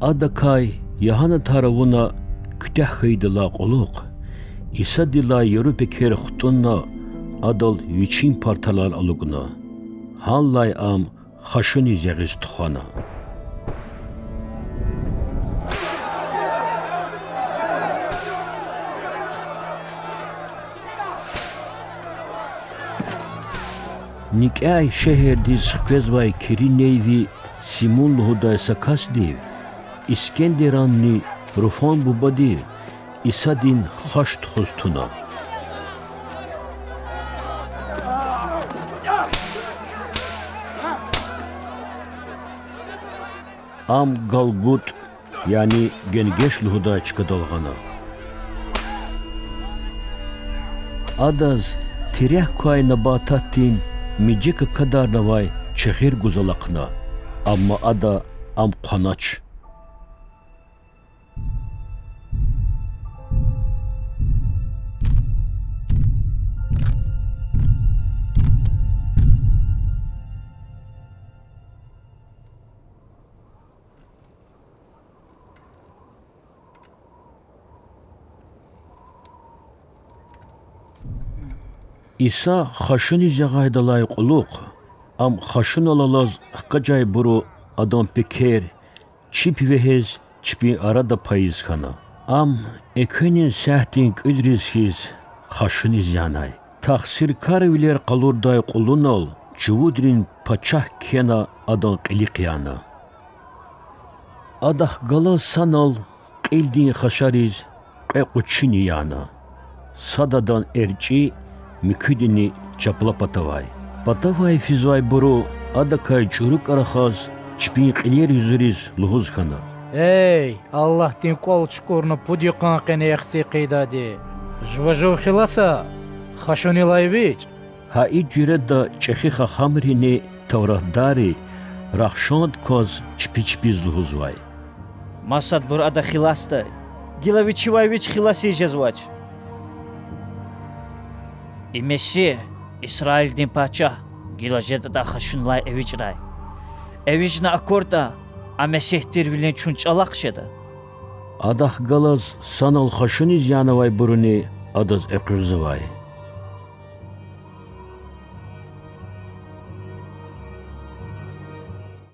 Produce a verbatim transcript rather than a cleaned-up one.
Адакай ягьанатар авуна куьтягь хьайидалай кьулухъ, Исадилай яру пекер хтӀунна, Адал Вичин парталар алукӀна. Гьанлай Ам хашуниз ягъиз тухвана. НикӀяй шегьердиз хквезвай Киринейви Симун лугьудай са касдив, Искендеранни Руфан бубадив, Исадин хаш тухуз туна. Ам Галгут, яни Генгеш лугьудай чкадал гъана. Адаз тиряк квай набататдин миже какадарнавай чехир гуз алахъна, амма Ада ам хъванач. Иса хашуниз ягъайдалай кьулухъ, Ам хашунал алаз хкажайбуру Адан пекер чип вегьез чпин арада пайиз хьана. Ам экуьнин сятдин кӀуьдриз хьиз хашуниз янай. Тахсиркарвилер къалурдай кьулунал чувудрин пачагь кхьена Адан кьилихъ яна. Адахъ галаз санал кьилдин хашариз кьве къучини яна. Сад адан эрчӀи, муькуьдини чапла патавай. Патавай физвайбуру Адакай чӀурукар ахаз чпин кьилер юзуриз лугьуз хьана: Эй, Аллагьдин кӀвал чукӀурна пуд йикъан къене яхцӀур хъийидайди! Жува жув хиласа, хашунилай эвичӀ! Гьа и жуьреда чӀехи хахамрини тавратдарри рахшанд кваз чпи чпиз лугьузвай: Масадбур Ада хиласдай, гила Вичивай Вич хилас ийиз жезвач. И Месигь, Исраилдин Пачагь, гила жедатӀа хашунилай эвичӀрай. ЭвичӀна акуртӀа, а Месигь тирвилин чун чӀалахъ жеда. Адахъ галаз санал хашуниз янавайбуруни Адаз экъуьгъзавай.